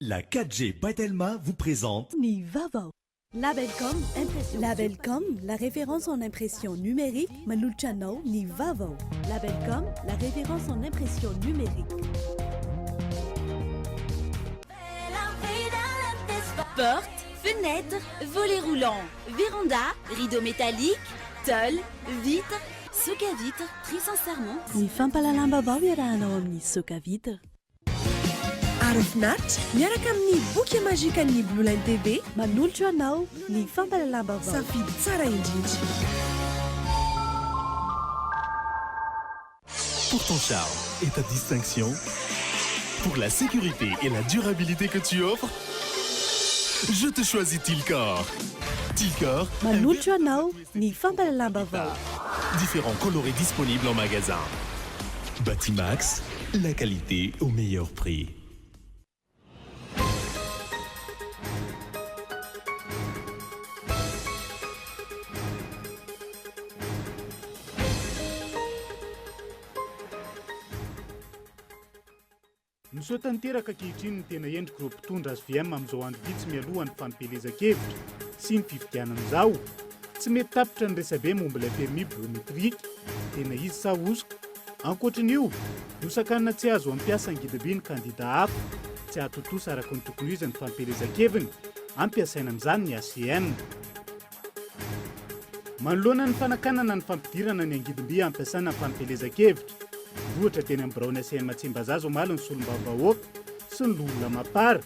La 4G by Telma vous présente Ny vaovao. Labelcom impression. Labelcom, la référence en impression numérique, manolotra anao ny vaovao. Labelcom, la référence en impression numérique. Porte, fenêtre, volet roulant, véranda, rideau métallique, tôle, vitre, soka vitre, très sincèrement. Ny fampahalalam-baovao iarahanao amin'ny Soka Vitre. Aro finaritra miaraka amin'ny boky magikan'ny Blue Line TV. Manolotra anao ny fampahalalam-baovao. Safidy tsara indrindra. Pour ton charme et ta distinction, pour la sécurité et la durabilité que tu offres, je te choisis Tilcor. Tilcor, Manolotra anao ny fampahalalam-baovao. différents coloris disponibles en magasin. Batimax, la qualité au meilleur prix. Miseho tanteraka ankehitriny ny tena endrik'ireo mpitondra hvm amin'izao andro vitsy mialoha ny fampielezan-kevitra sy ny fifidianana izao. Tsy mety tapitra ny resabe momba ilay permis biométrique, tena izy sa hosoka? Ankoatrin'io, nosakanina tsy hahazo hampiasa angidim-by ny kandida hafa, tsy hahatontosa araka ny tokony ho izy ny fampielezan-keviny, ampiasaina amin'izany ny HCM. Manoloana ny fanakanana ny fampidirana ny angidim-by hampiasana ny fampielezan-kevitra, nirohotra teny amin'ny biraon'ny HCM Tsimbazaza omaly ny solombavambahoaka sy ny loholona Mapar.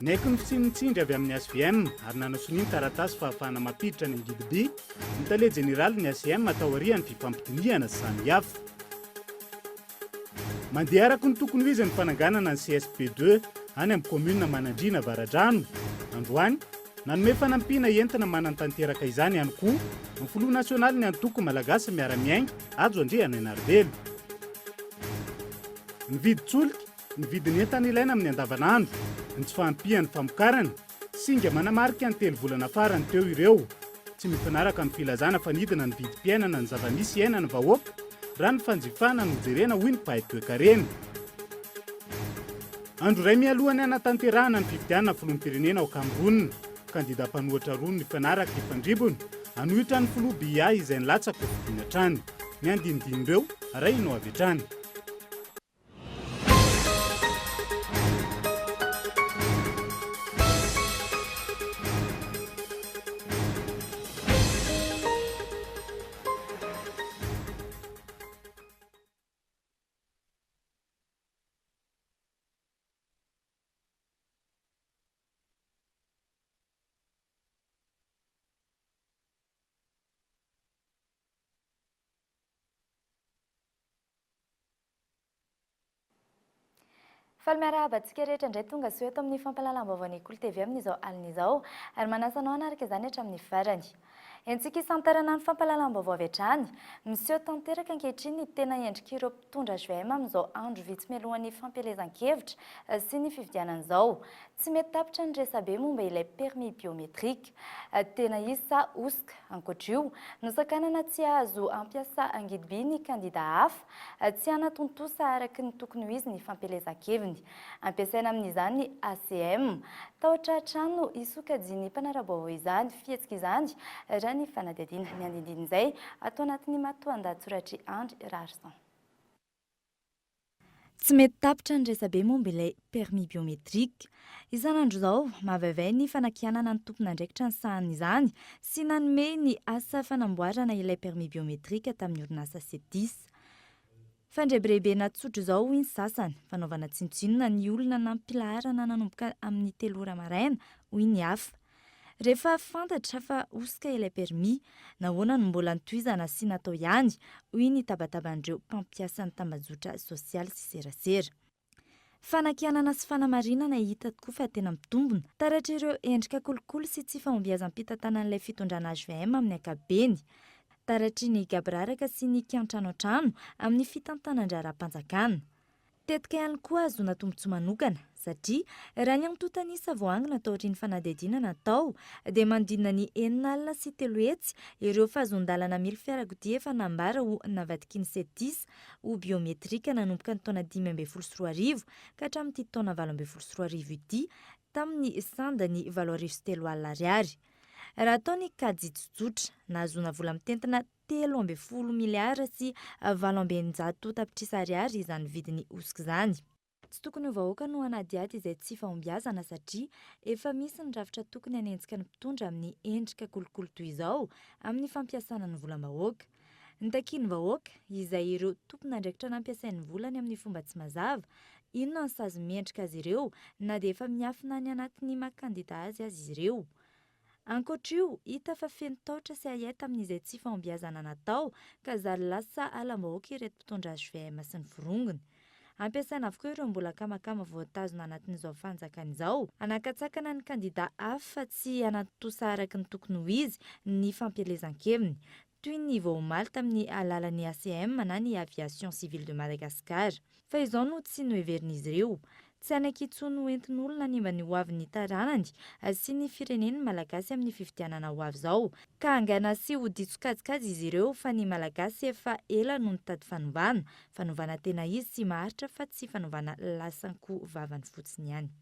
Niaiky ny fisian'ny tsindry avy amin'ny HVM ary nanasonia ny taratasy fahafahana mampiditra ny angidim-by ny tale jeneralin'ny HCM taorian'ny fifampidinihana samihafa. Mandeha araka ny tokony ho izy ny fananganana ny CSB ii any amin'ny kaominina Manandriana Avaradrano. Androany, nanome fanampiana entina manantanteraka izany ihany koa ny filoha nasionalin'ny antoko Malagasy Miara-Miainga, Hajo Andrianainarivelo. Ny vidin-tsolika, ny vidin'ny entana ilaina amin'ny andavanandro, ny tsy fahampian'ny famokarana, Singa manamarika ny telo volana farany teo ireo. Tsy mifanaraka amin'ny filazana fa nidina ny vidim-piainana ny zava-misy iainan'ny vahoaka raha ny fanjifana no jerena hoy ny mpahay toekarena. Andro iray mialoha ny hanatanterahana ny fifidianana filoham-pirenena ao Cameroun, kandida mpanohitra roa no nifanaraka hifandrimbona hanohitra ny filoha Biya izay nilatsaka ho fidiana hatrany. Ny andinindin'ireo arahina avy hatrany. Faly miarahaba antsika rehetra indray tonga soa eto amin'ny fampahalalam-baovaon'ny Kolo TV amin'izao alina izao ary manasa anao hanaraka izany hatramin'ny farany. Entsika hisantarana ny fampahalalam-baovao avy hatrany. Miseho tanteraka ankehitriny ny tena endrik'ireo mpitondra hvm amin'izao andro vitsy mialohan'ny fampielezan-kevitra sy ny fifidianana izao. Tsy mety tapitra ny resabe momba ilay permis biométrique. Tena izy sa hosoka? Ankoatra io, nosakanana tsy hahazo hampiasa angidim-by ny kandida hafa, tsy hanatontosa araka ny tokony ho izy ny fampielezan-keviny. Ampiasaina amin'izany ny ACM. Tahotra hatrany no hisokajian'ny mpanara-baovao izany fihetsika izany, raha ny fanadihadiana. Ny andinindin'izay ato anatin'ny matoandahatsoratr'i Andry Raharison. Tsy mety tapitra ny resabe momba ilay permis biométrique. Isan'andro izao, mahavaivay ny fanakianana ny tompon'andraikitra nisahana izany sy nanome ny asa fanamboarana ilay permis biométrique tamin'ny orinasa Cetis. Fandrebirebena tsotra izao hoy ny sasany, fanaovana tsinontsinona ny olona nampilaharana nanomboka amin'ny telo ora maraina hoy ny hafa. Rehefa fantatra fa hosoka ilay permis, nahoana no mbola notohizana sy natao ihany, hoy ny tabataban'ireo mpampiasa ny tambajotra sosialy sy serasera. Fanakianana sy fanamarinana hita tokoa fa tena mitombina, taratr'ireo endrika kolikoly sy tsy fahombiazam-pitantanan'ilay fitondrana hvm amin'ny ankapobeny, taratry ny gaboraraka sy ny kiantranoantrano amin'ny fitantanan-draharaham-panjakana. Tetika ihany koa ahazoana tombontsoa manokana, Satria raha ny antontan'isa voaangona taorian'ny fanadihadiana natao dia manodidina ny 360 ireo fahazoan-dalana mily fiarakodia efa nambara ho navadiky ny SETIS ho biometrika nanomboka ny taona 2015 ka hatramin'ity taona 2018 ity tamin'ny sandany 3008 ariary. Raha atao ny kajy tsotsotra, nahazoana vola mitentina 13 miliara sy 668 tapitrisa ariary izany vidiny hosoka izany. Tsy tokony ho vahoaka no hanadihady izay tsy fahombiazana satria efa misy ny rafitra tokony hanenjika ny mpitondra amin'ny endrika kolikoly toy izao amin'ny fampiasana ny volam-bahoaka. Ny takian'ny vahoaka, izay ireo tompon'andraikitra nampiasain'ny volany amin'ny fomba tsy mazava, inona ny sazy mendrika azy ireo na dia efa miafina any anatin'ny maha kandida azy aza izy ireo. Ankoatra io, hita fa feno tahotra sy ahiahy tamin'izay tsy fahombiazana natao ka zary lasa halam-bahoaka ireto mpitondra hvm sy ny forongony. Ampiasaina avokoa ireo mbola akamakama voatazona anatin'izao fanjakana izao, hanakatsakana ny kandida hafa tsy hanatontosa araka ny tokony ho izy ny fampielezan-keviny, toy ny vao omaly tamin'ny alalan'ny ACM na ny Aviation Civile de Madagascar. Fa izao no tsy noheverin'izy ireo. Tsy hanaiky intsony ho entin'olona hanimba ny hoavin'ny taranany sy ny fireneny ny Malagasy amin'ny fifidianana ho avy izao. Ka hangana sy ho ditso kajikajy izy ireo fa ny Malagasy efa ela no nitady fanovana. Fanovana tena izy sy maharitra fa tsy fanovana lasan-ko vavany fotsiny ihany.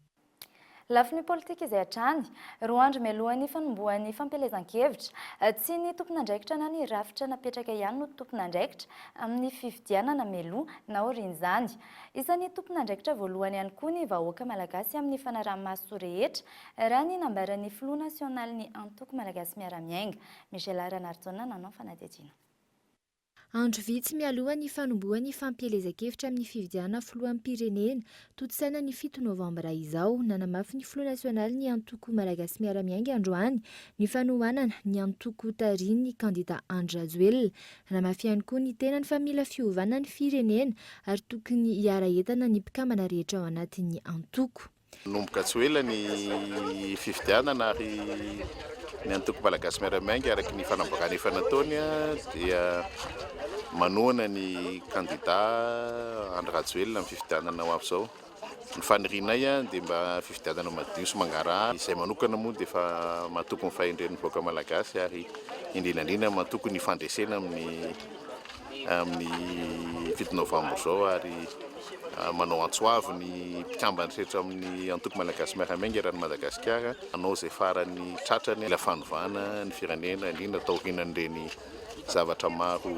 Lafiny politika izay hatrany, roa andro mialohan'ny fanombohan'ny fampielezan-kevitra, tsy ny tompon'andraikitra na ny rafitra napetraka ihany no tompon'andraikitra amin'ny fifidianana mialoha na aorian'izany. Isan'ny tompon'andraikitra voalohany ihany koa ny vahoaka malagasy amin'ny fanaraha-maso rehetra, raha ny nambaran'ny filoha nasionalin'ny antoko Malagasy Miara-Miainga, Michel Ranarijaona nanao fanadihadiana. Andro vitsy mialoha ny fanombohan'ny fampielezan-kevitra amin'ny fifidianana filoham-pirenena, tontosaina ny fito novambra izao, nanamafy ny filoha nasionalin'ny antoko Malagasy Miara-Miainga androany ny fanohanana ny antoko tarihin'ny kandida Andry Rajoelina. Nanamafy ihany koa ny tenany fa mila fiovana ny firenena ary tokony hiara-hientana ny mpikambana rehetra ao anatin'ny antoko. Hanomboka tsy ho ela ny fifidianana ary ny antoko Malagasy Miara-Miainga araka ny fanambarana efa nataony dia manohana ny kandida Andry Rajoelina amin'ny fifidianana ho avy izao. Ny fanirianay dia mba fifidianana madio sy mangarahara. Izay manokana moa dia efa matoky ny fahendren'ny vahoaka malagasy ary indrindra indrindra matoky ny fandresena amin'ny amin'ny fito novambra izao ary manao antso avo ny mpikambana rehetra amin'ny antoko Malagasy Miara-Miainga eran'i Madagasikara hanao izay farany tratrany mila fanovana ny firenena indrindra taorianan'ireny zavatra maro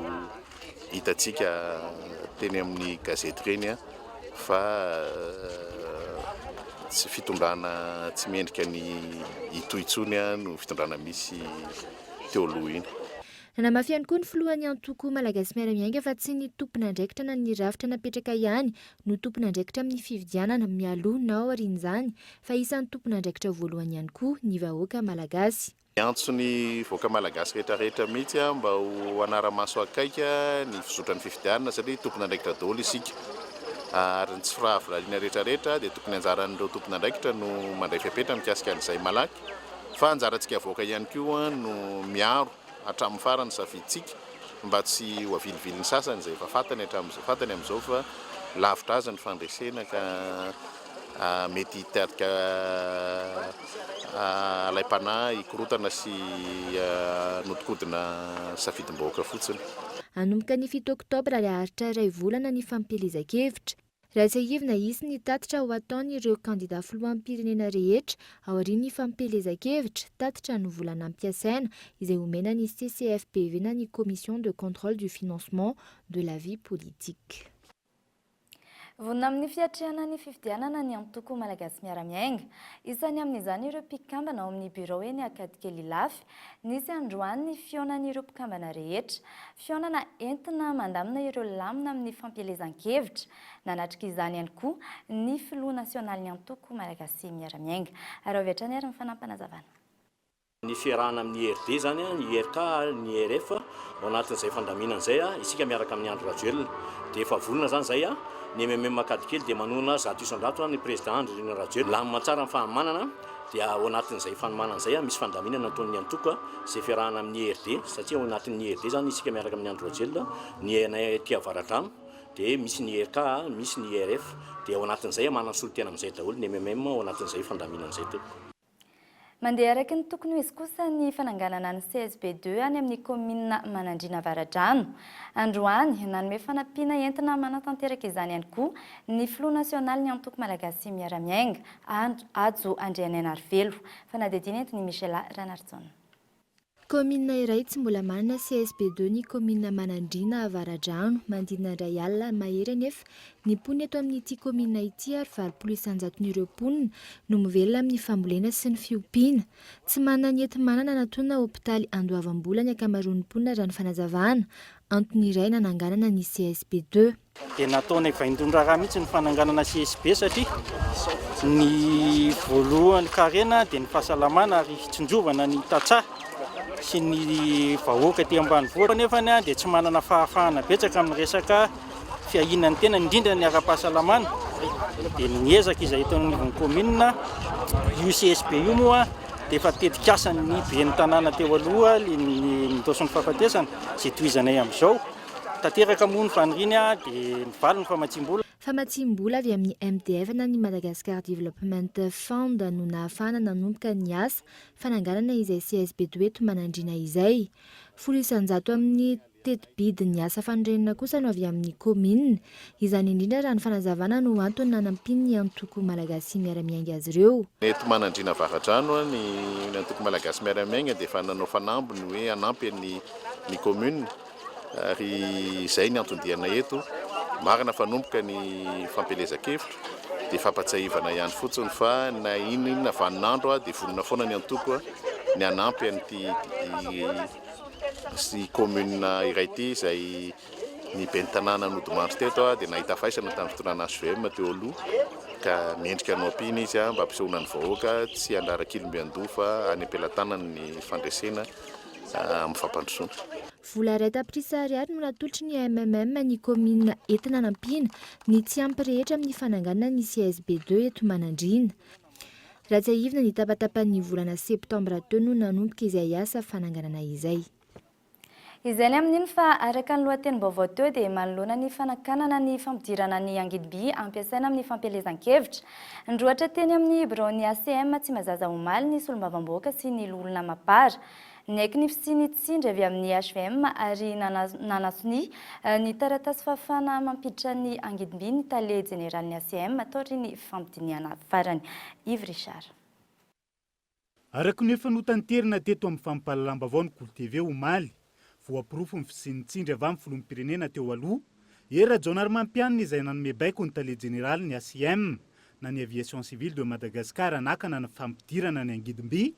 hitantsika teny amin'ny gazety ireny fa tsy fitondrana tsy mendrika ny hitohy intsony no fitondrana misy teo aloha iny. Nanamafy ihany koa ny filohan'ny antoko Malagasy Miara-Miainga fa tsy ny tompon'andraikitra na ny rafitra napetraka ihany no tompon'andraikitra amin'ny fifidianana mialoha na aorian'izany fa isan'ny tompon'andraikitra voalohany ihany koa ny vahoaka malagasy. Miantso ny vahoaka malagasy rehetrarehetra mihitsy aho mba ho hanara-maso akaiky ny fizotran'ny fifidianana satria tompon'andraikitra daholo isika ary ny tsy firahavirariana rehetrarehetra dia tokony anjaran'ireo tompon'andraikitra no mandray fepetra mikasika an'izay malaky fa anjarantsika vahoaka ihany koa no miaro hatramin'ny farany safidintsika mba tsy ho avilivilin'ny sasany izay efa fantany hatramin'izao fantany amin'izao fa lavitra azy ny fandresena ka mety hitarika alaim-panahy hikorontana sy hanodikodina safidim-bahoaka fotsiny. Hanomboka ny fito oktobra ary haharitra iray volana ny fampielezan-kevitra. Raha tsiahivina, hisy ny tatitra ho ataon'ireo kandida filoham-pirenena rehetra aorian'ny fampielezan-kevitra, tatitra ny vola nampiasaina, izay homena ny CCFPV na ny Commission de contrôle du financement de la vie politique. Vonona amin'ny fiatrehana ny fifidianana ny antoko Malagasy Miara-Miainga. Isan'ny amin'izany ireo mpikambana ao amin'ny birao eny Ankadikely Ilafy. Nisy androany ny fihaonan'ireo mpikambana rehetra. Fihaonana entina mandamina ireo lamina amin'ny fampielezan-kevitra. Nanatrika izany ihany koa ny filoha nasionalin'ny antoko Malagasy Miara-Miainga. Araho avy hatrany ary ny fanampinazavana. Ny fiarahana amin'ny IRD izany, ny IRK ary ny IRF, ao anatin'izay fandaminana izay, isika miaraka amin'i Andry Rajoelina. Dia efa vonona izany izay, ny mmm Ankadikely dia manohana 100% ny Président Andry Nirina Rajoelina. Milamina tsara ny fanomanana, dia ao anatin'izay fanomanana izay, misy fandaminana nataon'ny antoko izay fiarahana amin'ny IRD, satria ao anatin'ny IRD izany isika miaraka amin'i Andry Rajoelina, ny anay aty Avaradrano. Dia misy ny IRK, misy ny IRF, dia ao anatin'izay manana solontena amin'izay daholo ny MMM ao anatin'izay fandaminana izay tompoko. Mandeha araka ny tokony ho izy kosa ny fananganana ny CSB ii any amin'ny kaominina Manandriana Avaradrano. Androany, nanome fanampiana entina manatanteraka izany ihany koa ny filoha nasionalin'ny antoko Malagasy Miara-Miainga, Hajo Andrianainarivelo. Fanadihadiana entin'i Michela Ranarijaona. Kaominina iray tsy mbola manana CSB ii ny kaominina Manandriana Avaradrano. Manodidina iray alina mahery anefa ny mponina eto amin'ity kaominina ity ary 80 isan-jaton'ireo mponina no mivelona amin'ny fambolena sy ny fiompiana. Tsy manana ny enti-manana anatona hopitaly andoavam-bola ny ankamaroan'ny mponina raha ny fanazavana. Antony iray nananganana ny CSB ii. Dia nataonay vaindohan-draharaha mihitsy ny fananganana CSB satria ny voalohan'ny karena dia ny fahasalamana ary fitsinjovana ny tantsaha sy ny vahoaka aty ambanivohitra nefa dia tsy manana fahafahana betsaka amin'ny resaka fiahiana ny tena indrindra ny ara-pahasalamana dia niezaka izahay eto anivon'ny commune io CSB io moa dia efa tetikasan'ny ben'ny tanàna teo aloha ny nindaosin'ny fahafatesana izay tohizanay amin'izao. Tanteraka moa ny faniriany dia nivaly ny famatsiam-bola. Famatsiam-bola avy amin'ny MDF na ny Madagascar Development Fund no nahafahana nanomboka ny asa fananganana izay CSB ii eto Manandriana izay. 10% amin'ny teti-bidin'ny asa fanorenana kosa no avy amin'ny kaominina. Izany indrindra raha ny fanazavana no antony nanampian'ny antoko Malagasy Miara-Miainga azy ireo. Eto Manandriana Avaradrano, ny antoko Malagasy Miara-Miainga dia efa nanao fanamby ny hoe hanampy ny ny commune ary izay ny anton-dianay eto. Marina fa hanomboka ny fampielezan-kevitra dia fampatsiahivana ihany fotsiny fa na inona inona vaninandro dia vonona foana ny antoko ny hanampy an'ity commune iray ity izay ny ben'ny tanàna nodimandry teto dia nahita faisana tamin'ny fitondrana hvm teo aloha ka mendrika ny ho ampiana izy mba hampisehoana ny vahoaka tsy handrara-kilomby an-doha fa any am-pelatanany ny fandresena amin'ny fampandrosoana. Vola iray tapitrisa ariary no natolotry ny AMMM ny kaominina entina hanampiana ny tsy ampy rehetra amin'ny fananganana ny CSB ii eto Manandriana. Raha tsiahivina ny tapatapan'ny volana septambra teo no nanomboka izay asa fananganana izay. Izay ny amin'iny fa araka ny lohatenim-baovao teo dia manoloana ny fanakanana ny fampidirana ny angidim-by ampiasaina amin'ny fampielezan-kevitra. Nirohotra teny amin'ny biraon'ny ACM Tsimbazaza omaly ny solombavambahoaka sy ny loholona Mapar. Niaiky ny fisian'ny tsindry avy amin'ny hvm ary nanasonia ny taratasy fahafahana mampiditra ny angidim-by ny tale jeneralin'ny ACM taorian'ny fifampidinihana farany. Yves Richard. Araka ny efa notanterina teto amin'ny fampahalalam-baovao ny Kolo TV omaly, voaporofo ny fisian'ny tsindry avy amin'ny filoham-pirenena teo aloha, Hery Rajaonarimampianina izay nanome baiko ny tale jeneralin'ny ACM na ny Aviation Civile de Madagascar hanakana ny fampidirana ny angidim-by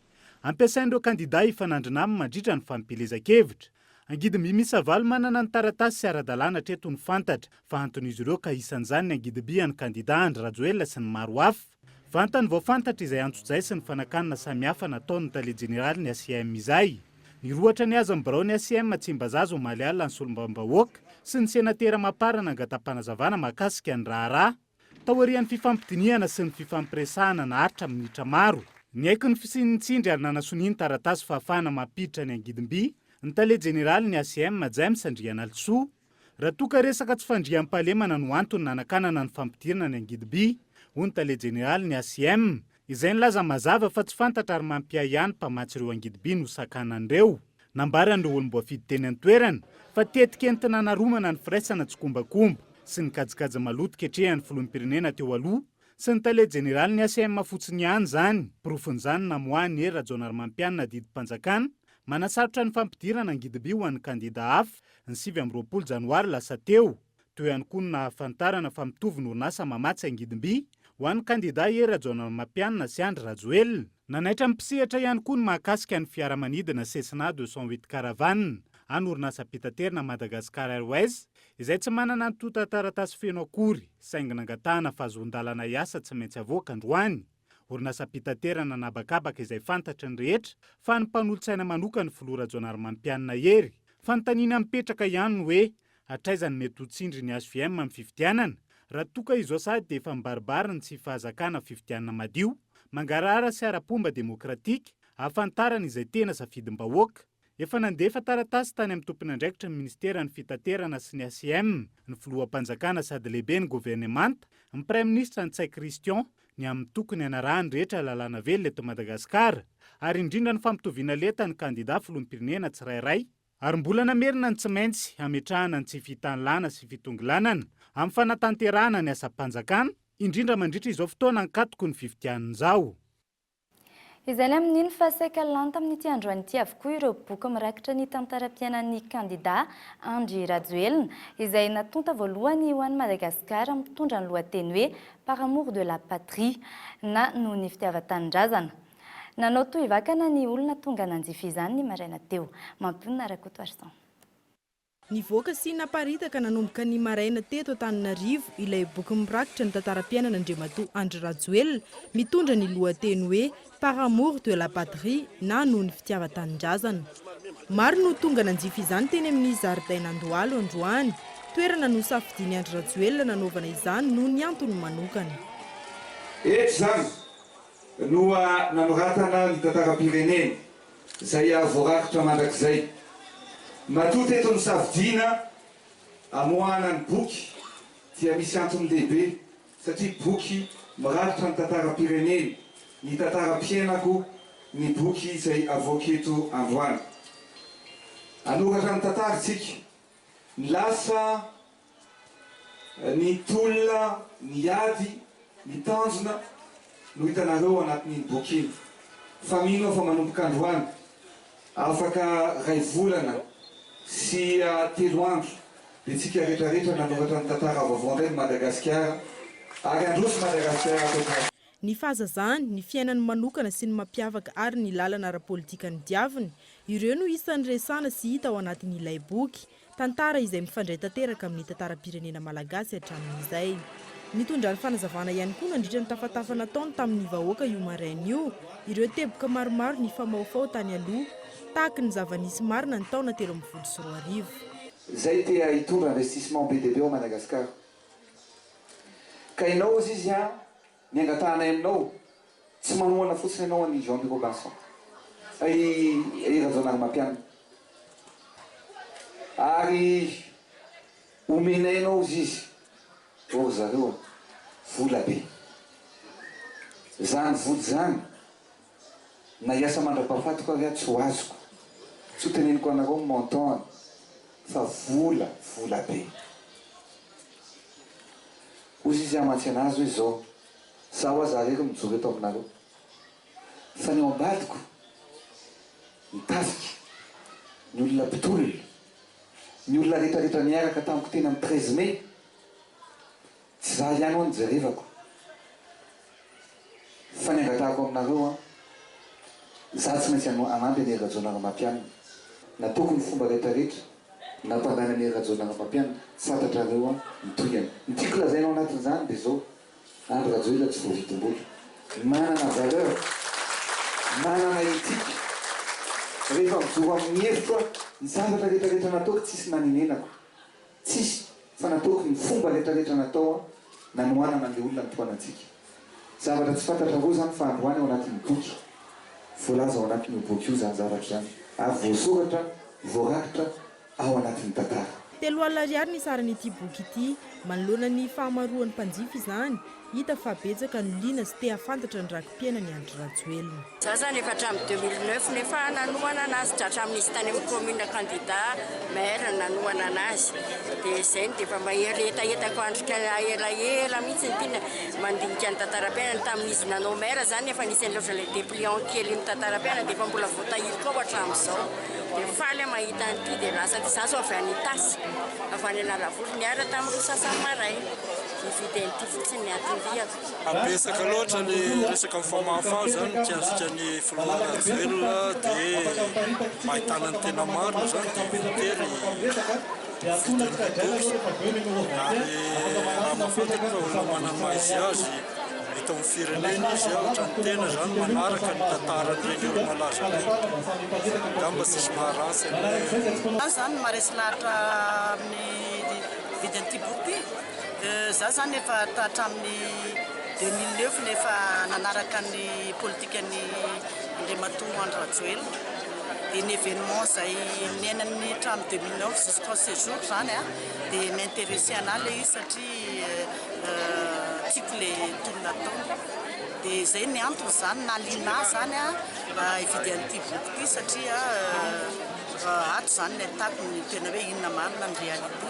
ampiasain'ireo kandidà hifanandrina aminy mandritra ny fampielezan-kevitra. Angidim-by miisa valo manana ny taratasy sy ara-dalàna hatreto no fantatra fa anton'izy ireo ka isan'izany ny angidim-by an'ny kandidà Andry Rajoelina sy ny maro hafa. Vantany vao fantatra izay antsojay sy ny fanakanana samihafa nataon'ny tale jeneralin'ny ACM izay. Nirohotra nihazo ny biraon'ny ACM Tsimbazaza omaly alina ny solombavambahoaka sy ny senatera Mapar nangata-panazavana mahakasika ny raharaha. Taorian'ny fifampidinihana sy ny fifampiresahana naharitra minitra maro, niaiky ny fisian'ny tsindry ary nanasonia ny taratasy fahafahana mampiditra ny angidim-by ny tale jeneralin'ny ACM James Andrianalisoa. Raha toa ka resaka tsy fandriampahalemana no antony nanakanana ny fampidirana ny angidim-by, hoy ny tale jeneralin'ny ACM, izay nilaza mazava fa tsy fantatra ary mampiahiahy ny mpamatsy ireo angidim-by nosakanana ireo. Nambaran'ireo olom-boafidy teny an-toerana fa tetika entina hanaromana ny firaisana tsikombakomba sy ny kajikajy maloto ketrehan'ny filoham-pirenena teo aloha sy ny tale jeneralin'ny ACM fotsiny ihany izany. Porofon'izany namoahan'i Hery Rajaonarimampianina didim-panjakana manasarotra ny fampidirana angidim-by ho an'ny kandida hafa ny 29 janoary lasa teo. Teo ihany koa ny nahafantarana fa mitovy ny orinasa mamatsy angidim-by ho an'ny kandida Hery Rajaonarimampianina sy Andry Rajoelina. Nanaitra ny mpisehatra ihany koa ny mahakasika ny fiaramanidina Cessna 208 Caravan an'ny orinasam-pitaterana Madagascar Airways izay tsy manana antontan-taratasy feno akory saingy nangatahana fahazoan-dalana hiasa tsy maintsy avoaka androany. Orinasam-pitaterana an'habakabaka izay fantatry ny rehetra fa ny mpanolotsaina manokan'ny filoha Rajaonarimampianina Hery. Fanontaniana mipetraka ihany ny hoe hatraiza no mety ho tsindry ny hvm amin'ny fifidianana raha toa ka izao sahady dia efa mibaribary ny tsy fahazakana fifidianana madio, mangarahara sy ara-pomba demokratika ahafantarana izay tena safidim-bahoaka. Efa nandefa taratasy tany amin'ny tompon'andraikitry ny minisiteran'ny Fitaterana sy ny ACM, ny filoham-panjakana sady lehiben'ny governemanta, ny praiminisitra Ntsay Christian, ny amin'ny tokony hanarahan'ny rehetra lalàna velona eto Madagasikara, ary indrindra ny fampitoviana lenta ny kandida filoham-pirenena tsirairay, ary mbola namerina ny tsy maintsy hametrahana ny tsy fitanilana sy fitongilanana amin'ny fanatanterahana ny asam-panjakana, indrindra mandritra izao fotoana ankatoky ny fifidianana izao. Izay ny amin'iny fa saika lany tamin'ity androany ity avokoa ireo boky mirakitra ny tantaram-piainan'ny kandida Andry Rajoelina izay natonta voalohany ho an'i Madagasikara mitondra ny lohateny hoe Par amour de la patrie na noho ny fitiavan-tanindrazana. Nanao tohivakana ny olona tonga nanjifa izany ny maraina teo. Mampionona Rakotoarison. Nivoaka sy naparitaka nanomboka ny maraina teto Antananarivo ilay boky mirakitra ny tantaram-piainan'Andriamatoa Andry Rajoelina mitondra ny lohateny hoe Par amour de la patrie na noho ny fitiavan-tanindrazana. Maro no tonga nanjifa izany teny amin'ny zaridaina Andohalo androany. Toerana nosafidian'i Andry Rajoelina nanaovana izany noho ny antony manokana. Eto izany no nanoratana ny tantaram-pirenena. Izay voarakitra mandrakizay. Matoa teto ny safidiana amoahana ny boky dia misy antony lehibe satria boky mirakitra ny tantaram-pirenena, ny tantaram-piainako ny boky izay avoaka eto androany. Hanoratra ny tantara isika, ny lasa, Ny tolona, ny ady, ny tanjona no hitanareo ao anatin'iny boky iny. Fa mino aho fa manomboka androany, afaka ray volana sy telo andro dia tsika retraretra nanoratra ny tantara vaovao indray ny Madagasikara ary handroso Madagasikara ankoatra Ny fahazazany, ny fiainany manokana sy ny mampiavaka ary ny lalana ara-politika nodiaviny, ireo no isan'ny resahana sy hita ao anatin'ilay boky. Tantara izay mifandray tanteraka amin'ny tantaram-pirenena malagasy hatramin'izay. Nitondrany fanazavana ihany koa nandritra ny tafatafa nataony tamin'ny vahoaka io maraina io, ireo teboka maromaro nifamahofaho tany aloha, tahaky ny zava-nisy marina ny taona 2013. Zay te hitondra investissement be dia be ao Madagascar. Ka ianao ozy izy an, ny angatahanay aminao, tsy manohana fotsiny ianao an'i Jean Louis Robinson, i i Rajaonarimampianina. Ary omenay anao ozy izy, ô ry zareo a, vola be. Zany vola zany, na hiasa mandra-pahafatiko ary aho tsy ho azoko. Tsy ho teneniko anareo ny montant-ny, fa vola, vola be. Hozy izy hamatsy anazy hoe zao, zaho aza rery mijoro eto aminareo. Fa ny ao ambadiko, ny tafika, ny olona mpitolona, ny olona retraretra niaraka tamiko teny amin'ny 13 mai, tsy za ihany hoa no jerevako. Fa ny angatahako aminareo an, za tsy maintsy hanampy an'i Hery Rajaonarimampianina. Nataoko ny fomba retraretra nampandany an'i Hery Rajaonarimampianina, fantatrareo an ny tohiny. Ny tiako lazaina ao anatin'izany dia zao, Andry Rajoelina tsy voavidim-bola. Manana valeur, manana éthique. Rehefa mijoro amin'ny hevitro aho, ny zavatra retraretra nataoko tsisy nanenenako. Tsisy fa nataoko ny fomba retraretra natao an nanohanana an'le olona nitohanantsika. Zavatra tsy fantatrareo zany fa androany ao anatin'ny boky, voalaza ao anatin'io boky io zany zavatra zany ary voasoratra, voarakitra ao anatin'ny tantara. 30 ariary ny saran'ity boky ity. Manoloana ny fahamaroan'ny mpanjifa izany, hita fa betsaka no liana sy te hahafantatra ny raki-piainan'i Andry Rajoelina. Za zany efa hatramin'ny 2009 nefa nanohana anazy hatramin'izy tany amin'ny commune candidat maire nanohana anazy dia izay no dia efa mahery hetahetako andrika elaela mihitsy ny tiana mandinika ny tantaram-piainany tamin'izy nanao maire zany efa nisy an'ilay ohatran'ilay dépliant kely ny tantaram-piainana dia efa mbola voatahiriko ao hatramin'izao dia faly aho mahita an'ity dia lasa aty za zao avy any Itasy avy any Analavory niara tamin'ny roa sasany maraina nividy an'ity fotsiny ny anton-diako. Betsaka loatra ny resaka mifamahofaho izany mikasika ny filoha Rajoelina dia mba ahitana ny tena marina izany dia voatery vidian'ny boky ary raha mahafantatra fa olona manana ny maha izy azy eto amin'ny firenena izy ohatran'ny tena izany manaraka ny tantaran'ireny olo-malaza ireny angamba tsisy maharatsy ny hoe Za zany maharesy lahatra amin'ny vidin'ity boky ity. Za zany efa hatramin'ny 2009 no efa nanaraka ny politikan'i Andriamatoa Andry Rajoelina. Dia ny événement izay niainany hatramin'ny 2009 jusqu'à ce jour izany dia mi-intéresser an'ahy ilay izy satria tiako ilay tolona ataony. Dia izay ny antony izany nahaliana ahy izany hividy an'ity boky ity satria ato izany no ahitako ny tena hoe inona marina ny réalité.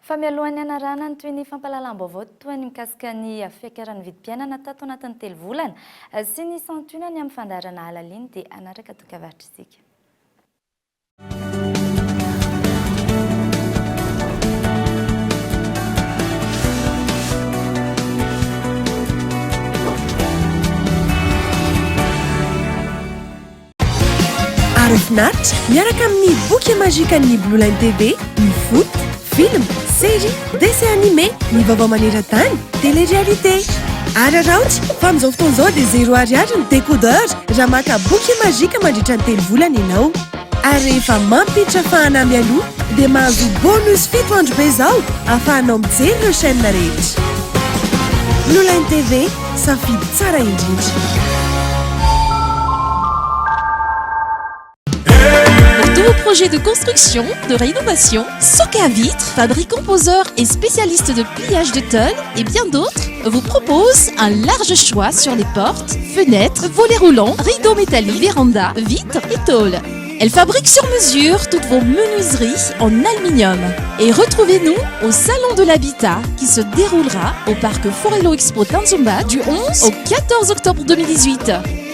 Fa mialohan'ny hanarahana ny tohin'ny fampahalalam-baovao toa ny mikasika ny fiakaran'ny vidim-piainana tato anatin'ny telovolana sy ny santionany amin'ny fandaharana Alaliny dia hanaraka dokavarotra isika. Ary finaritra miaraka amin'ny boky magique-n'ny Blue Line TV, ny foot, film, série, dessin animé, ny vaovao maneran-tany, télé-réalité. Araraoty fa amin'izao fotoana izao dia zéro ariary ny décodeur raha maka boky magique mandritra ny telo volana ianao. Ary rehefa mampiditra fahana mialoha dia mahazo bonus fito andro be izao ahafahanao mijery ireo chaîne rehetra. Blue Line TV, safidy tsara indrindra. Pour tous vos projets de construction, de rénovation, Soca Vitre, fabricant poseur et spécialiste de pliage de tonnes et bien d'autres, vous propose un large choix sur les portes, fenêtres, volets roulants, rideaux métalliques, vérandas, vitres et tôles. Elle fabrique sur mesure toutes vos menuiseries en aluminium. Et retrouvez-nous au Salon de l'Habitat qui se déroulera au parc Forello Expo Tanzumba du 11 au 14 octobre 2018.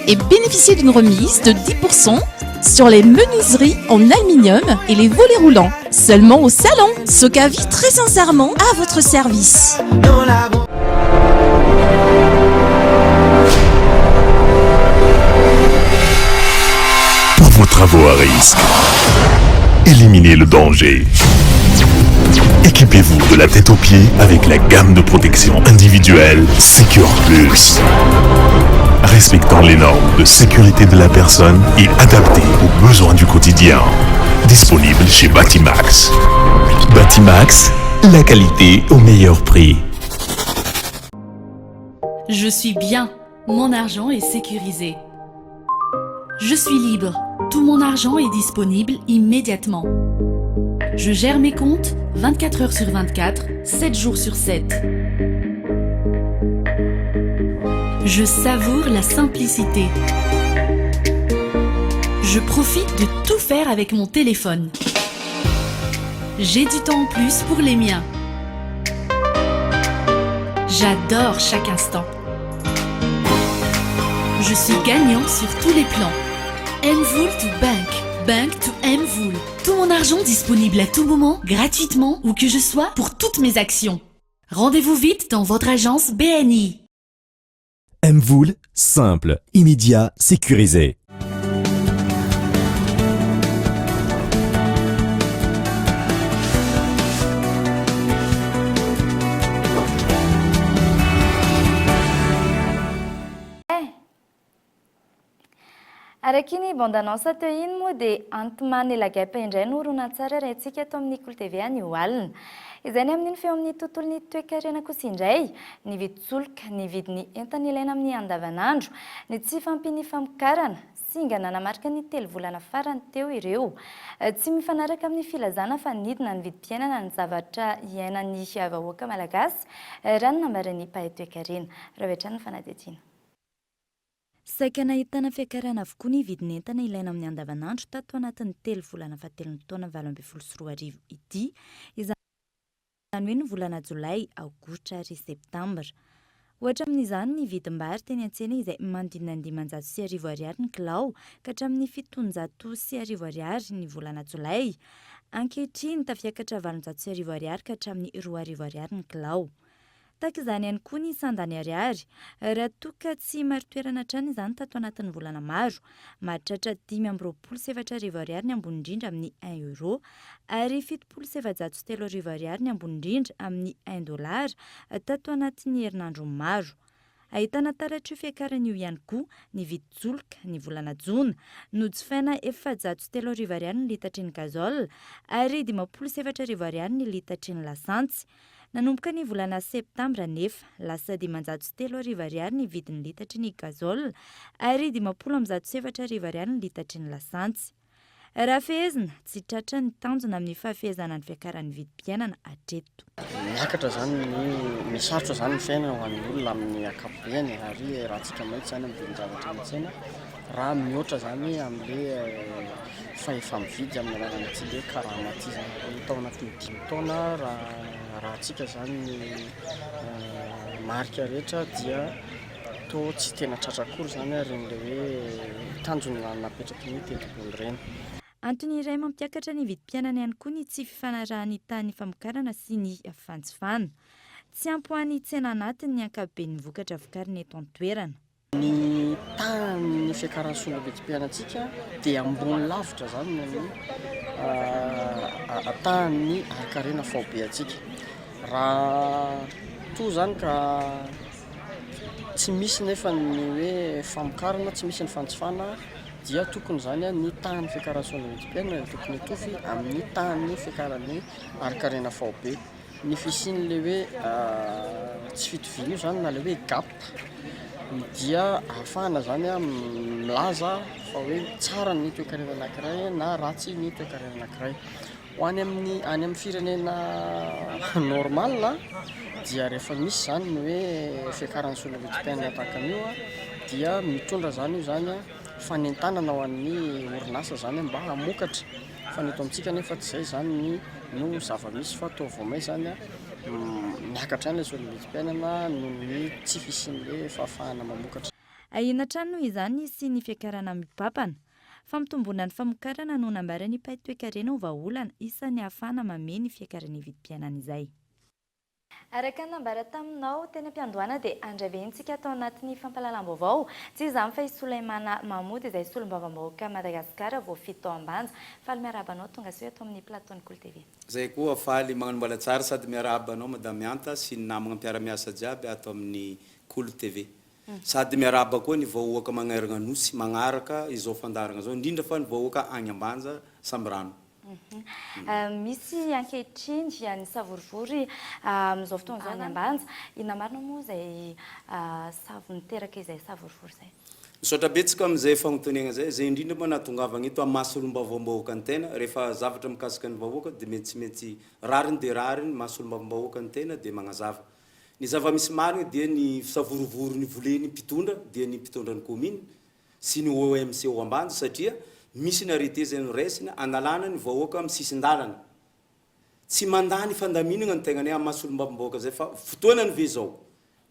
Et bénéficiez d'une remise de 10% sur les menuiseries en aluminium et les volets roulants. Seulement au salon. Socavi très sincèrement à votre service. Pour vos travaux à risque, éliminez le danger. Équipez-vous de la tête aux pieds avec la gamme de protection individuelle Secure Plus. Respectant les normes de sécurité de la personne et adaptée aux besoins du quotidien. Disponible chez Batimax. Batimax, la qualité au meilleur prix. Je suis bien, mon argent est sécurisé. Je suis libre, tout mon argent est disponible immédiatement. Je gère mes comptes 24 heures sur 24, 7 jours sur 7. Je savoure la simplicité. Je profite de tout faire avec mon téléphone. J'ai du temps en plus pour les miens. J'adore chaque instant. Je suis gagnant sur tous les plans. Mvool to bank, bank to Mvool. Tout mon argent disponible à tout moment, gratuitement, où que je sois, pour toutes mes actions. Rendez-vous vite dans votre agence BNI. Mvool, simple, immédiat, sécurisé. Araka iny bande annonce teo iny moa dia Ant-Man et la guêpe indray no horonantsary arahintsika eto amin'ny Kolo TV anio alina. Izay ny amin'iny feo amin'ny tontolon'ny toekarena kosa indray, ny vidin-tsolika, ny vidin'ny entana ilaina amin'ny andavanandro, ny tsy fahampian'ny famokarana, singa nanamarika ny telo volana farany teo ireo. Tsy mifanaraka amin'ny filazana fa nidina ny vidim-piainana ny zavatra iainan'ny vahoaka malagasy, raha ny nambaran'ny mpahay toekarena. Raha avy hatrany ny fanadihadiana. Saika nahitana fiakarana avokoa ny vidin'entana ilaina amin'ny andavanandro tato anatin'ny telo volana fahatelon'ny taona 2018 ity, izany hoe ny volana jolay, aogositra ary septambra. Ohatra amin'izany ny vidim-bary teny an-tsena izay manodidina ny 1500 ariary ny kilao ka hatramin'ny 1700 ariary ny volana jolay. Ankehitriny, tafiakatra 1800 ariary ka hatramin'ny 2000 ariary ny kilao. Tahaka izany ihany koa ny sandany ariary, raha toa ka tsy marin-toerana hatrany izany tato anatin'ny volana maro. Mahatratra 4025 ariary ny ambony indrindra amin'ny un euro ary 3470 ariary ny ambony indrindra amin'ny un dollar tato anatin'ny herinandro maro. Ahitana taratr'io fiakarana io ihany koa ny vidin-tsolika ny volana jona. Nojifaina 3400 ariary ny litatry ny gazole ary 40 ariary ny litatry ny lasantsy. Nanomboka ny volana septambra anefa, lasa 3500 ariary ny vidin'ny litatry ny gazole ary 4150 ariary ny litatry ny lasantsy. Raha fehezina, tsy tratra ny tanjona amin'ny fahafehezana ny fiakaran'ny vidim-piainana hatreto. Miakatra izany ny, misarotra izany ny fiainana ho an'ny olona amin'ny ankapobeny ary raha antsika mahitsy izany amin'ny vidin-javatra eny an-tsena, raha mihoatra izany amin'ilay fahefa-mividy amin'ny alalan'ity ilay karama ity izany. Tao anatin'ny dimy taona raha arahantsika izany ny marika rehetra dia toa tsy tena tratra akory izany ireny ilay hoe tanjona napetraky ny tetibola ireny. Antony iray mampiakatra ny vidim-piainana ihany koa ny tsy fifanarahan'ny tahan'ny famokarana sy ny fanjifana. Tsy ampy ho an'ny tsena anatiny ny ankapoben'ny vokatra vokarina eto an-toerana. Ny tahan'ny fiakaran'ny sondrom-bidim-piainantsika dia ambony lavitra izany noho ny tahan'ny harin-karena faobe antsika. Raha toa izany ka tsy misy nefa ny hoe famokarana, tsy misy ny fanjifana dia tokony izany ny tahan'ny fiakaran'ny sondrom-bidim-piainana dia tokony hitovy amin'ny tahan'ny fiakaran'ny harin-karena faobe. Ny fisian'ilay hoe tsy fitoviana io izany na ilay hoe gap dia ahafahana izany milaza fa hoe tsara ny toekarena anankiray na ratsy ny toekarena anankiray. Ho any amin'ny any amin'ny firenena normal dia rehefa misy izany ny hoe fiakaran'ny solon'vidim-piainana tahaka an'io dia mitondra izany io izany fanentanana ho an'ny orinasa izany mba hamokatra. Fa ny eto amintsika anefa tsy izay izany ny no zava-misy fa toa vao may izany miakatra ihany ilay solon'vidim-piainana noho ny tsy fisian'ilay fahafahana mamokatra. Ahiana hatrany noho izany ny hisian'ny fiakarana mibabana. Fampitomboana ny famokarana no nambaran'ny mpahay toekarena ho vahaolana isan'ny ahafahana mamehy ny fiakaran'ny vidim-piainana izay. Araka ny nambara taminao teny am-piandohana dia handray vehintsika ato anatin'ny fampahalalam-baovao. Tsy iza izany fa i Soulaimana Mahmoud izay solombavambahoaka Madagasikara voafidy tao Ambanja. Faly miarahaba anao tonga soa eto amin'ny plateau ny Kolo TV. Zay koa faly magnano mbala tsara sady miarahaba anao Madame Anta sy ny namagna mpiara-miasa jiaby ato amin'ny Kolo TV. Sady miarahaba koa ny vahoaka magneragna Nosy magnaraka izao fandaharagna zao indrindra fa ny vahoaka agny Ambanja Sambirano. Misy ankehitriny ny savorovoro amin'izao fotoana izao any Ambanja. Inona marina moa izay savo niteraka izay savorovoro izay? Misaotra betsaka amin'izay fagnontaniagna zay. Zay indrindra moa nahatongavagna eto amin'ny maha solombavambahoaka ny tena. Rehefa zavatra mikasika ny vahoaka dia mety tsy maintsy rariny dia rariny, maha solombavambahoaka ny tena dia magnazava. Ny zava-misy marigny dia ny savorovoro nivolen'ny mpitondra dia ny mpitondra ny commune sy ny OMC ao Ambanja satria misy ny arrêté izay noraisina analana ny vahoaka amin'ny sisin-dalana. Tsy mandà ny fandaminana ny tegnanay amin'ny maha solombavambahoaka izay fa fotoanany ve izao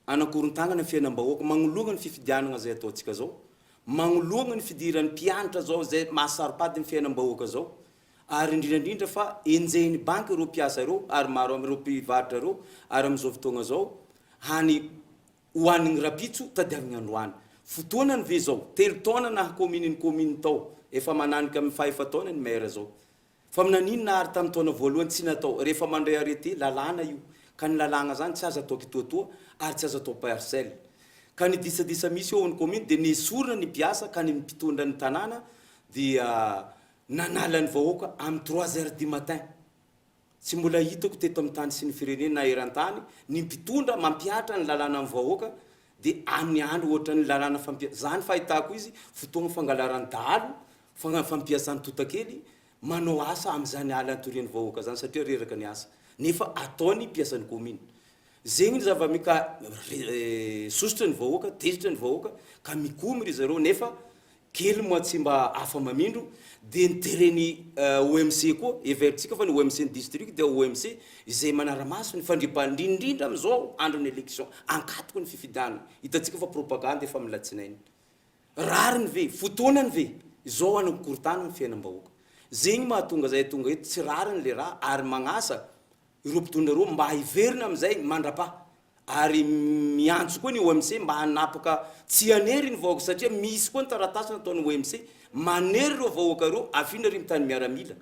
anakorontagnana ny fiainam-bahoaka magnoloagna ny fifidianagna izay ataontsika zao, magnoloagna ny fidiran'ny mpianatra zao izay maha saro-pady ny fiainam-bahoaka zao ary indrindra indrindra fa enjehin'ny banky ireo mpiasa ireo ary maro amin'ireo mpivarotra ireo ary amin'izao fotoagna zao hany Ho an'ny rapitso tadiaviny androany. Fotoanany ve zao? Telo taona naha commune ny commune tao. Efa mananika amin'ny faha efa-taona ny maire zao. Fa naninona ary tamin'ny taona voalohany tsy natao? Rehefa mandray arrêté, lalàna io. Ka ny lalàgna zany tsy azo atao kitoatoa ary tsy azo atao parcelle. Ka ny disadisa misy eo amin'ny commune dia nesorina ny mpiasa ka ny mpitondra ny tanàna dia nanala ny vahoaka amin'ny trois heures du matin. Tsy mbola hitako teto amin'ny tany sy ny firenena na eran-tany ny mpitondra mampihatra ny lalàna amin'ny vahoaka dia amin'ny andro ohatran'ny lalàna fampiha zany fahitako izy fotoagna fangalaran'ny dahalo fagna fampiasany totakely manao asa amin'izany ala antorian'ny vahoaka zany satria reraka ny asa nefa ataony mpiasan'ny commune zegny ny zava-mi ka sosotra ny vahoaka tezitra ny vahoaka ka mikomy ry zareo nefa Kely moa tsy mba afa mamindro dia ny terrain-ny OMC koa, heverintsika fa ny OMC ny district dia OMC izay manara-maso ny fandriampahalema indrindrindra amin'izao andron'ny election, ankatoky ny fifidianana, hitantsika fa propagande efa amin'ny latsinainy. Rariny ve? Fotoanany ve? Izao hanakorontana ny fiainam-bahoaka. Zegny mahatonga zahay tonga eto, tsy rariny le raha ary magnasa ireo mpitondra ireo mba hiverina amin'izay mandrapaha Ary miantso koa ny OMC mba hanapaka tsy hanery ny vahoaka satria misy koa ny taratasy nataon'ny OMC manery ireo vahoaka ireo afindra ry mitany miaramila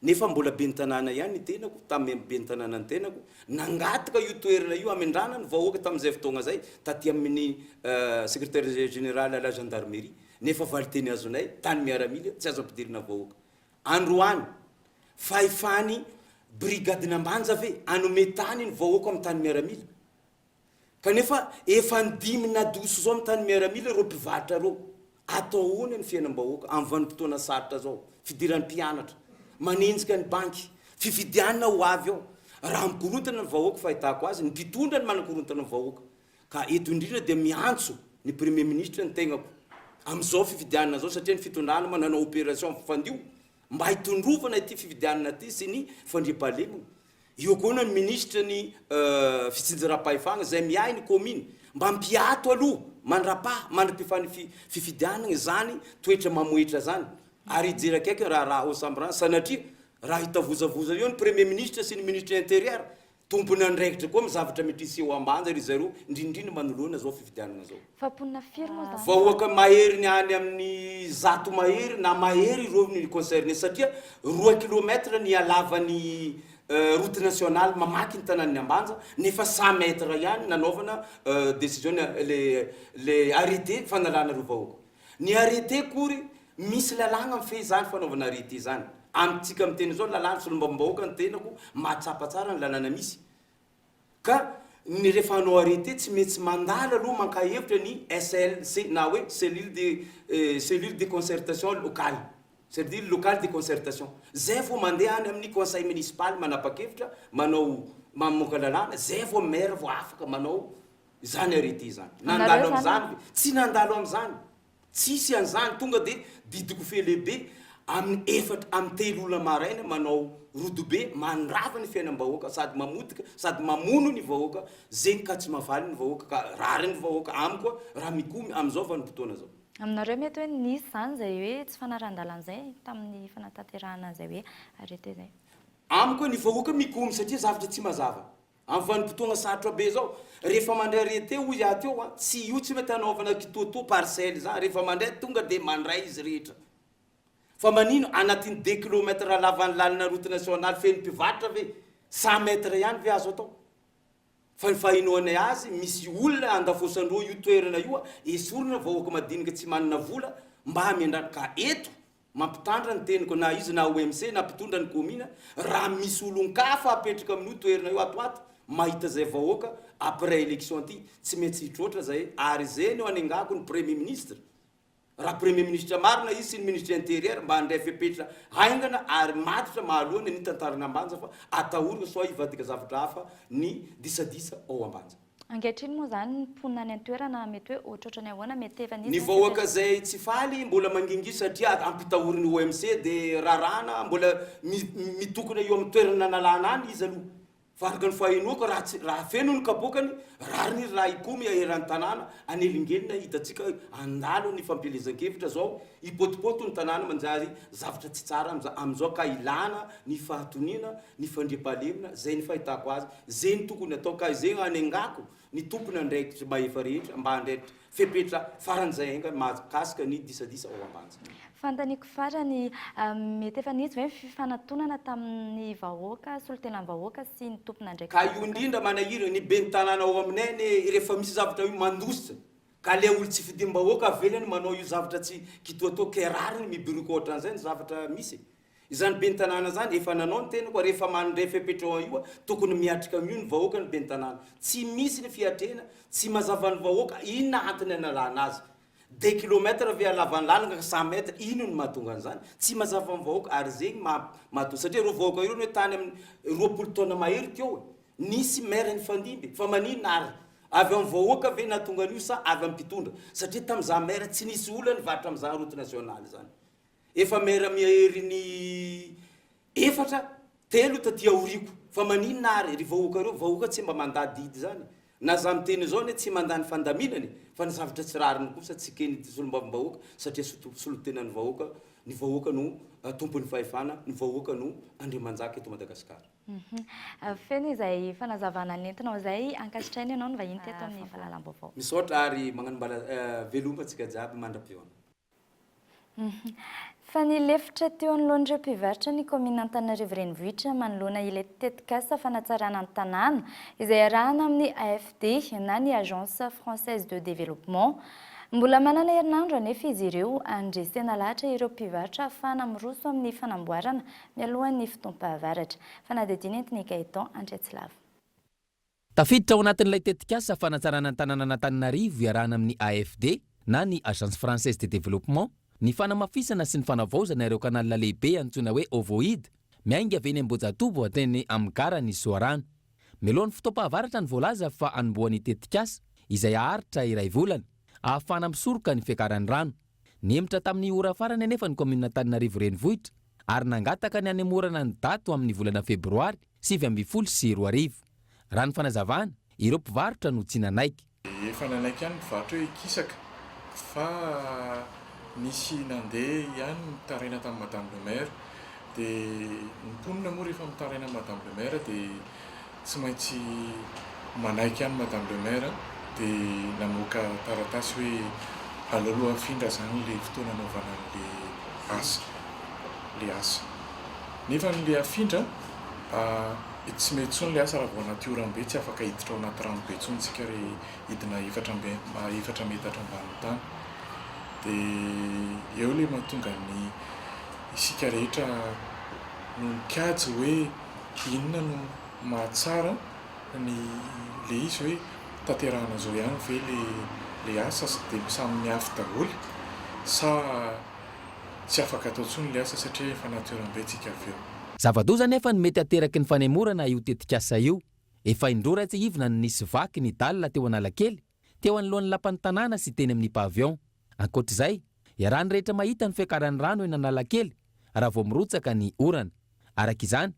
nefa mbola ben'ny tanàna ihany ny tenako tamin'ny ben'ny tanàna ny tenako nangataka io toerana io hamindrana ny vahoaka tamin'izay fotoagna zay taty amin'ny secrétaire général à la gendarmerie nefa valinteny azonay tany miaramila tsy azo ampidirina vahoaka androany fahefany. Brigadin'Ambanja ve hanome tany ny vahoaka amin'ny tany miaramila? Kanefa efa ndimy nadoso zao amin'ny tany miaramila ireo mpivarotra ireo. Atao ahoana ny fiainam-bahoaka amin'ny vanim-potoana sarotra zao? Fidiran'ny mpianatra, manenjika ny banky, fifidianana ho avy eo. Raha mikorontana ny vahoaka fahitako azy, ny mpitondra no manakorontana ny vahoaka. Ka eto indrindra dia miantso ny Premier ministre ny tegnako amin'izao fifidianana zao satria ny fitondrana moa nanao opération fandio mba hitondrovana ity fifidianana ity sy ny fandriampahalemana. Eo koa ny minisitry ny fitsinjaram-pahefana izay miahy ny kaomina mba hampiato aloha mandrapaha mandra-pifan'ny fifidianana izany toetra mamohetra izany ary hijery akaiky ny raharaha ao Sambirano sanatria raha hitavozavoza eo ny premier ministre sy ny ministre intérieur Tompon'andraikitra koa amin'ny zavatra mety hiseho Ambanja ry zareo, indrindrindra manoloana izao fifidianana izao. Fa mponina firy moa izany? Vahoaka mahery ny any amin'ny zato mahery na mahery ireo ny concerné satria roa kilomètre ny halavan'ny route nationale mamaky ny tanànan'i Ambanja nefa cent mètres ihany nanaovana décision le le arrêté fanalana ireo vahoaka. Ny arrêté akory misy lalàgna mifehy izany fanaovana arrêté izany. Amintsika miteny izao lalàna solombavambahoaka ny tenako mahatsapa tsara ny lalàna misy. Ka ny rehefa hanao arrêté tsy maintsy mandalo aloha mankahevitra ny SLC na hoe cellule de cellule de concertation locale, cellule locale de concertation. Zay vao mandeha any amin'ny conseil municipal manapa-kevitra manao mamoaka lalàna, zay vao maire vao afaka manao Izany arrêté izany. Nandalo amin'izany ve? Tsy nandalo amin'izany. Tsisy an'izany. Tonga dia didiko fe lehibe amin'ny efatra, amin'ny telo ora maraina manao rodobe mandrava ny fiainam-bahoaka sady mamotika sady mamono ny vahoaka zegny ka tsy mahavaly ny vahoaka ka rariny ny vahoaka amiko raha mikomy amin'izao vanim-potoana zao. Aminareo mety hoe nisy izany izay hoe tsy fanarahan-dalàna izay tamin'ny fanatanterahana an'izay hoe arrêté izay? Amiko ny vahoaka mikomy satria zavatra tsy mazava. Amin'ny vanim-potoagna sarotra be zao, rehefa mandray arrêté hoy aho teo an, tsy io tsy mety hanaovana kitoatoa parcelle zany, rehefa mandray tonga de mandray izy rehetra. Fa manino anatin'ny deux kilomètres lavan'ny lalana route nationale feno mpivarotra ve, cent mètres ihany ve azo atao? Fa ny fahenoanay azy misy olona andafosan-droa io toerana io, esorina vahoaka madinika tsy manana vola mba hamendrana, ka eto Mampitandrina ny teniko na izy na OMC na mpitondra ny kaomina raha misy olon-kafa apetraka amin'io toerana io ato ato mahita zay vahoaka après élection ty tsy maintsy hitroatra zay ary zay no anengako ny premier ministre raha premier ministre marina izy sy ny ministre intérieur mba handray fepetra haingana ary matotra mahalohana ny tantaran'Ambanja fa atahorana sao hivadika zavatra hafa ny disadisa ao Ambanja. Ankehitriny moa izany ny mponina any an-toerana mety hoe ohatrohatran'ny ahoana mety efa nisy Ny ny vahoaka fepetra. izay tsy faly mbola mangingy satria ampitahorin'ny OMC dia raràna mbola mitokona eo amin'ny toerana nanalana any izy aloha fa araka ny fahenoako raha tsy raha feno ny kapoakany rariny izy raha hikomy eran'ny tanàna hanelingelina hitantsika handalo ny fampielezan-kevitra zao hipôtipôty ny tanàna manjary zavatra tsy tsara amin'izao ka ilana ny fahatoniana ny fandriampahalemana zay ny fahitako azy Izay no tokony atao ka izay no anengako ny tompon'andraikitry mahefa rehetra mba handraikitra fepetra faran'izay haingana mahakasika ny disadisa ao Ambanja. Fanontaniako farany, mety efa nisy ve ny fifanatonana tamin'ny vahoaka, solontenan'ny vahoaka sy ny tompon'andraikitra Ka io indrindra manahirana, ny ben'ny tanàna ao aminay anie rehefa misy zavatra io mandositra, ka le olo tsy fidim-bahoaka avelany manao io zavatra tsy kitoatoa, ke rariny mibirioka ohatran'izay ny zavatra misy e. Izany ben'ny tanàna izany efa nanao ny tenako ary efa mandray fepetra eo io tokony miatrika an'io ny vahoaka ny ben'ny tanàna. Tsy misy ny fiatrehana, tsy mazava ny vahoaka inona antony analana azy. Deux kilomètres ve halavan'ny lalana ka cent mètres inona no mahatonga an'izany? Tsy mazava ny vahoaka ary zegny maha mahatonga satria ireo vahoaka ireo anie tany amin'ny 20 taona mahery teo e. Nisy maire nifandimby fa maninona ary? Avy amin'ny vahoaka ve nahatonga an'io sa avy amin'ny mpitondra? Satria tamin'izaho maire tsy nisy olona nivarotra amin'izany route nationale izany. Efa maire mihery ny efatra, telo taty aoriako. Fa maninona ary ry vahoaka reo, vahoaka tsy mba mandà didy zany. Na za miteny zao anie tsy mandà ny fandaminana e, fa ny zavatra tsy rariny kosa tsy eken'ity solombavambahoaka satria solontenan'ny vahoaka, ny vahoaka no tompon'ny fahefana, ny vahoaka no andriamanjaka eto Madagasikara. Feno izay fanazavana nentinao izay, ankasitrahina ianao nivahiny teto amin'ny fahalalam-baovao. Misaotra ary magnano mbala veloma antsika jiaby mandra-pihaona. Fa nilefitra teo anoloan'ireo mpivarotra ny kaominina Antananarivo Renivohitra manoloana ilay tetikasa fanatsarana ny tanàna izay iarahana amin'ny AFD na ny Agence Française de Développement. Mbola manana herinandro anefa izy ireo handresena lahatra ireo mpivarotra hahafahana miroso amin'ny fanamboarana mialohan'ny fotoam-pahavaratra. Fanadihadiana entin'i Gaëtan Andriatsilava. Tafiditra ao anatin'ilay tetikasa fanatsarana ny tanànan'Antananarivo iarahana amin'ny AFD na ny Agence Française de Développement ny fanamafisana sy ny fanavaozana ireo canal lehibe antsoina hoe ovoid miainga avy eny Ambohijatovo hatreny amin'ny garan'i Soarano. Mialohan'ny fotoam-pahavaratra ny voalaza fa hanombohan'ny tetikasa izay haharitra iray volana, ahafahana misoroka ny fiakaran'ny rano. Nihemotra tamin'ny ora farany anefa ny kaominina Antananarivo Renivohitra ary nangataka ny hanemorana ny daty ho amin'ny volana febroary 2019. Raha ny fanazavana, ireo mpivarotra no tsy nanaiky. Efa nanaiky ihany ny mpivarotra hoe hikisaka fa nisy nandeha ihany nitaraina tamin'i Madame le Maire. Dia ny mponina moa rehefa mitaraina amin'i Madame le Maire dia tsy maintsy manaiky ihany Madame le Maire dia namoaka taratasy hoe aleo aloha afindra izany ilay fotoana anaovana an'ilay asa, ilay asa. Nefa ilay afindra tsy mety intsony ilay asa raha vao anaty oram-be, tsy afaka hiditra ao anaty rano be intsony isika re hidina efatra amby efatra metatra ambanin'ny tany. Dia eo ilay mahatonga ny isika rehetra no mikajy hoe inona no mahatsara ny le izy hoe tanterahana zao ihany ve le le asa dia samy miafy daholo sa tsy afaka atao intsony le asa satria efa anaty oram-be tsika avy eo. Zava-doza anefa ny mety hateraky ny fanemorana io tetikasa io. Efa indroa raha tsiahivina no nisy vaky ny dalle teo Analakely, teo anoloan'ny lapan'ny tanàna sy teny amin'ny pavillon. Ankoatra izay, iarahan'ny rehetra mahita ny fiakaran'ny rano eny Analakely raha vao mirotsaka ny orana. Araka izany,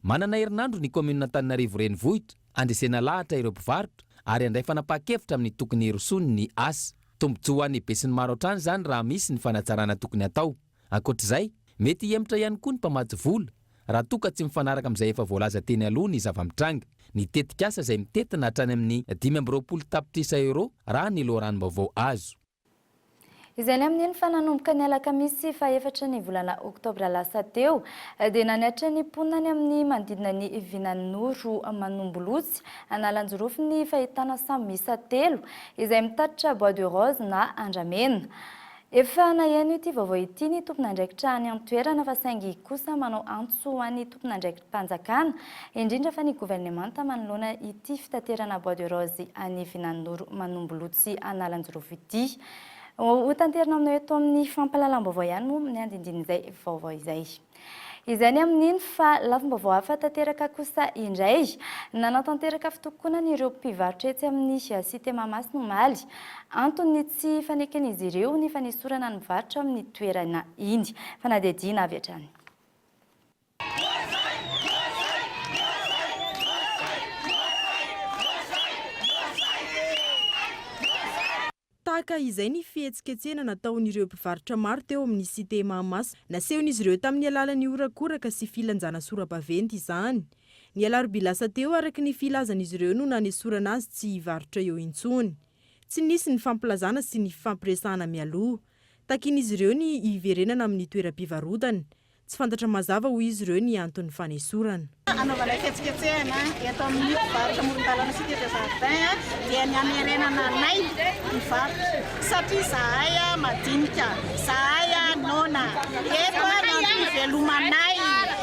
manana herinandro ny kaominina Antananarivo Renivohitra handresena lahatra ireo mpivarotra ary handray fanapahan-kevitra amin'ny tokony hirosoany ny asa. Tombontsoa ho an'ny besinimaro hatrany izany raha misy ny fanatsarana tokony hatao. Ankoatra izay, mety hihemotra ihany koa ny mpamatsy vola raha toa ka tsy mifanaraka amin'izay efa voalaza teny aloha ny zava-mitranga. Ny tetikasa izay mitentina hatrany amin'ny 25 tapitrisa euros raha ny loharanom-baovao azo. Izay ny amin'iny fa nanomboka ny alakamisy fahefatra ny volana oktobra lasa teo dia nanaitra ny mponina any amin'ny manodidina ny Vinaninoro Manombolosy Analanjirofo ny fahitana sambo miisa telo izay mitatitra bois de rose na andramena. Efa naheno ity vaovao ity ny tompon'andraikitra any an-toerana fa saingy kosa manao antso ho an'ny tompon'andraiki-panjakana, indrindra fa ny governemanta manoloana ity fitaterana bois de rose any Vinaninoro Manombolotso Analanjirofo ity. Ho tanterina aminao eto amin'ny fampahalalam-baovao ihany moa ny andindin'izay vaovao izay. Izay ny amin'iny fa lafim-baovao hafa tanteraka kosa indray. Nanatanteraka fitokonana ireo mpivarotra etsy amin'ny Cité Mahamasina omaly. Antony ny tsy faneken'izy ireo ny fanesorana ny mivarotra amin'ny toerana iny. Fanadihadiana avy hatrany. Tahaka izay ny fihetsiketsehana nataon'ireo mpivarotra maro teo amin'ny Cité Mahamasina. Nasehon'izy ireo tamin'ny alalan'ny horakoraka sy filanjana sora-baventy izany. Ny alarobia lasa teo araka ny filazan'izy ireo no nanesorana azy tsy hivarotra eo intsony. Tsy nisy ny fampilazana sy ny fifampiresahana mialoha. Takian'izy ireo ny hiverenana amin'ny toeram-pivarotany. Tsy fantatra mazava hoy izy ireo ny anton'ny fanesorana. Anaovana fihetsiketsehana eto amin'ny mpivarotra amoron-dalana Cité des Jardins dia ny hamerenana anay mpivarotra satria izahay madinika, izahay noana, eto ny antom-pivelomanay,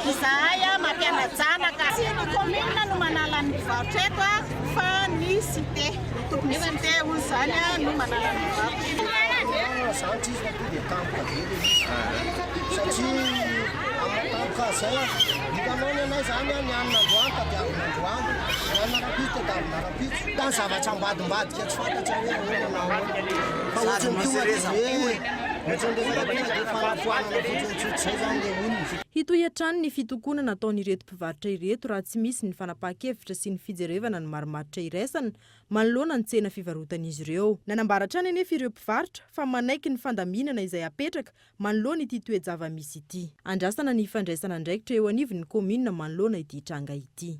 izahay mampiana-janaka. Tsy ny commune no manala ny mpivarotra eto fa ny cité, ny tompon'ny cité hoy izany no manala ny mpivarotra. Satria amin'ny tampoka zay a, hitanao ny anay zany a, ny hanina androany tadiavina androany, ny hanina rahampitso tadiavina rahampitso. Ka ny zavatra ambadimbadika tsy fantatra hoe ahoana na ahoana. Fa ohatran'ny tonga dia hoe, ohatran'ny resaka tonga dia fanafoanana fotsiny tsotr'izay zany le olona. Hitohy hatrany ny fitokonana ataon'ireto mpivarotra ireto raha tsy misy ny fanapahan-kevitra sy ny fijerevana ny marimaritra iraisana manoloana ny tsena fivarotan'izy ireo. Nanambara hatrany anefa ireo mpivarotra fa manaiky ny fandaminana izay apetraka manoloana ity toe-java-misy ity. Andrasana ny fandraisana andraikitra eo anivon'ny kaominina manoloana ity tranga ity.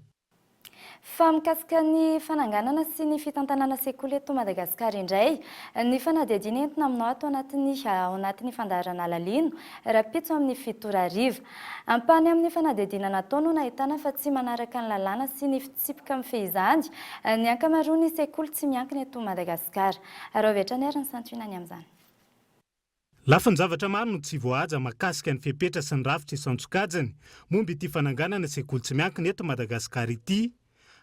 Fa mikasika ny fananganana sy ny fitantanana sekoly eto Madagasikara indray, ny fanadihadiana entina aminao ato anatin'ny ao anatin'ny fandaharana Alalino, rahampitso amin'ny fito ora hariva. Ampahany amin'ny fanadihadiana natao no nahitana fa tsy manaraka ny lalàna sy ny fitsipika mifehy izany ny ankamaroan'ny sekoly tsy miankina eto Madagasikara. Araho avy hatrany ary ny santionany amin'izany. Lafin-javatra maro no tsy voahaja mahakasika ny fepetra sy ny rafitra isan-tsokajiny momba ity fananganana sekoly tsy miankina eto Madagasikara ity.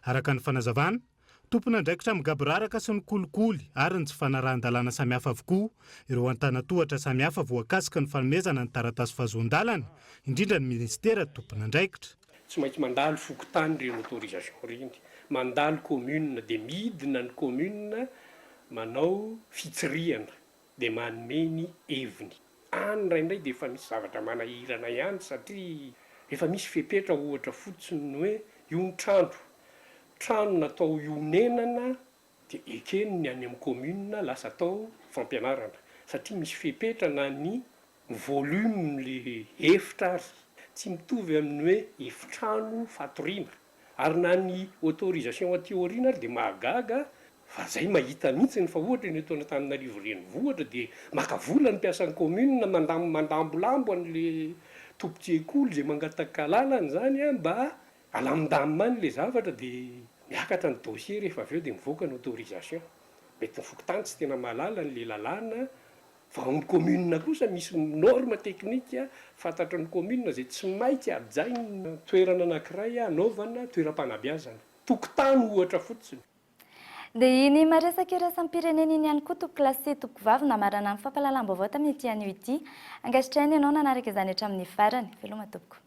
Araka ny fanazavana, tompon'andraikitra amin'ny gaboraraka sy ny kolikoly ary ny tsy fanarahan-dalàna samihafa avokoa ireo antanatohatra samihafa voakasiky ny fanomezana ny taratasy fahazoan-dalana, indrindra ny minisitera tompon'andraikitra. Tsy maintsy mandalo fokontany ireny autorisation ireny, mandalo commune dia midina ny commune manao fitsirihana. dia manome ny heviny. Any indraindray dia efa misy zavatra manahirana ihany satria efa misy fepetra ohatra fotsiny ny hoe io ny trano, trano natao hionenana dia ekeny ny any amin'ny commune lasa atao fampianarana satria misy fepetra na ny volume le efitra ary tsy mitovy amin'ny hoe efitrano fatoriana Ary na ny autorisation aty aoriana ary dia mahagaga fa zay mahita mihitsiny fa ohatra ny eto Antananarivo renivohitra dia maka vola ny mpiasan'ny commune mandam mandambolambo an'le tompon-tsekoly zay mangataka alalana zany an mba alamindamina any le zavatra dia miakatra ny dossier rehefa avy eo dia mivoaka ny autorisation. Mety ny fokontany tsy tena mahalala an'le lalàna Fa ao amin'ny commune kosa misy norme technique fantatry ny commune izay tsy maintsy hajain'ny toerana anankiray hanaovana toeram-panabeazana. Tokotany ohatra fotsiny. Dia iny maresaka iraisam-pirenena iny ihany koa tompokolahy sy tompokovavy namarana ny fampahalalam-baovao tamin'ity anio ity. Ankasitrahina ianao nanaraka izany hatramin'ny farany. Veloma tompoko.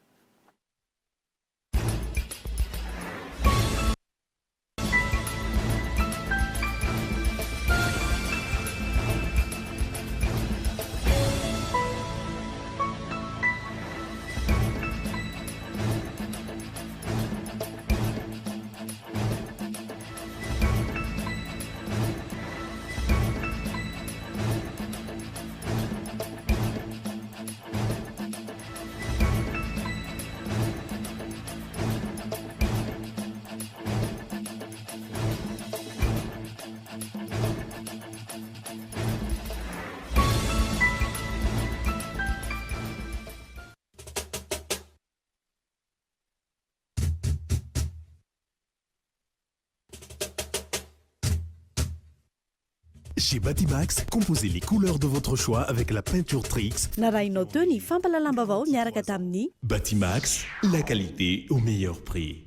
Chez Batimax, composez les couleurs de votre choix avec la peinture Trix. Narahinao teo ny fampahalalam-baovao niaraka tamin'ny. Batimax, la qualité au meilleur prix.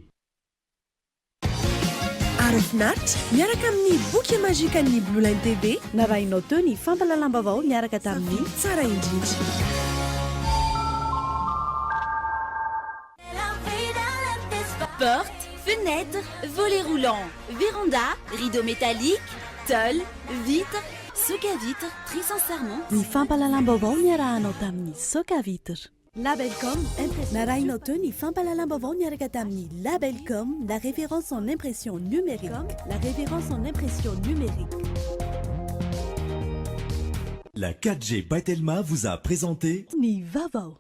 Aro finaritra miaraka amin'ny boky magikan'ny Blue Line TV. Narahinao teo ny fampahalalam-baovao niaraka tamin'ny. Tsara indrindra. Porte, fenêtre, volet roulant, véranda, rideau métallique, tôle, vitre, Socavitre, très sincèrement. Ny fampahalalam-baovao niarahanao tamin'ny Socavitre. Labelcom, impression. Narahinao teo ny fampahalalam-baovao niaraka tamin'ny Labelcom, la référence en impression numérique. La référence en impression numérique. La 4G by Telma vous a présenté Ny vaovao.